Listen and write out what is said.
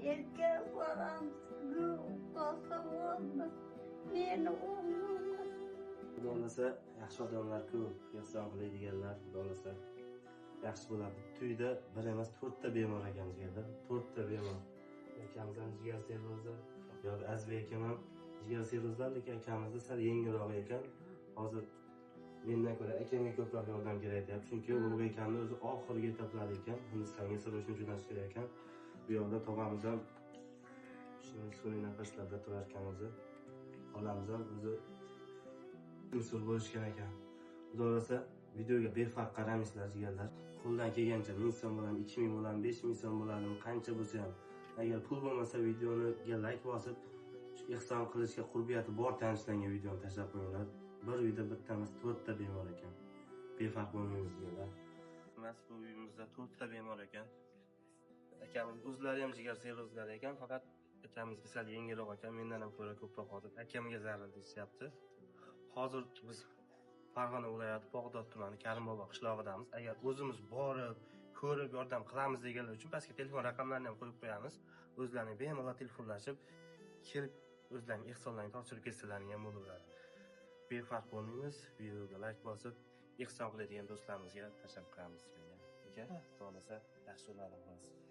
Erkak bolam qolsa bo'ldi. Meni o'g'lim. Xudo xohlasa, yaxshi odamlar ko'p, ehson qiladiganlar, xudo xohlasa yaxshi bo'ladi. Bitta uyda bir emas, to'rtta bemor ekan jigarlar. To'rtta bemor. Akamiz ham jigar sirrozi, yo'q, Azizbek akam ham jigar sirrozlar, lekin akamizda sal yengilroq ekan. Hozir mendan ko'ra akamga ko'proq yordam kerak deyapti. Chunki Ulug'bek akamni o'zi oxirgi etaplari ekan, Hindistonga sirrochni jo'natish kerak ekan. Bu yoqda tog'amiz ham sun'iy nafaslarda turar ekan o'zi. Xolamiz ham o'zi insul bo'lishgan ekan. Xudo xohlasa videoga befarq qaramaysizlar jigarlar. Qo'ldan kelgancha 1000 so'm bo'ladimi, 2000 bo'ladimi, 5000 so'm bo'ladimi, qancha bo'lsa ham, agar pul bo'lmasa videoniga like bosib, shu ehson qilishga qurbiyati bor tanishlarga videoni tashlab qo'yinglar. Bir uyda bitta emas, to'rtta bemor ekan. Befarq bo'lmaymiz jigarlar. Emas, bu uyimizda to'rtta bemor ekan. Akamiz o'zlari ham jigar sirrozlari ekan, faqat akamizga sal yengilroq ekan, mendan ham ko'ra ko'proq hozir akamga zarar deyishyapti. Hozir biz Farg'ona viloyati Bog'dod tumani Karimbobo qishlog'idamiz. Agar o'zimiz borib, ko'rib yordam qilamiz deganlar uchun pastga telefon raqamlarini ham qo'yib qo'yamiz. O'zlarini bemalol telefonlashib, kelib o'zlarining ehsonlarini topshirib ketsalaring ham bo'laveradi. Befarq bo'lmaymiz. Videoga like bosib, ehson qiladigan do'stlarimizga tashlab qo'yamiz. Aka, xudo xohlasa yaxshi bo'ladi.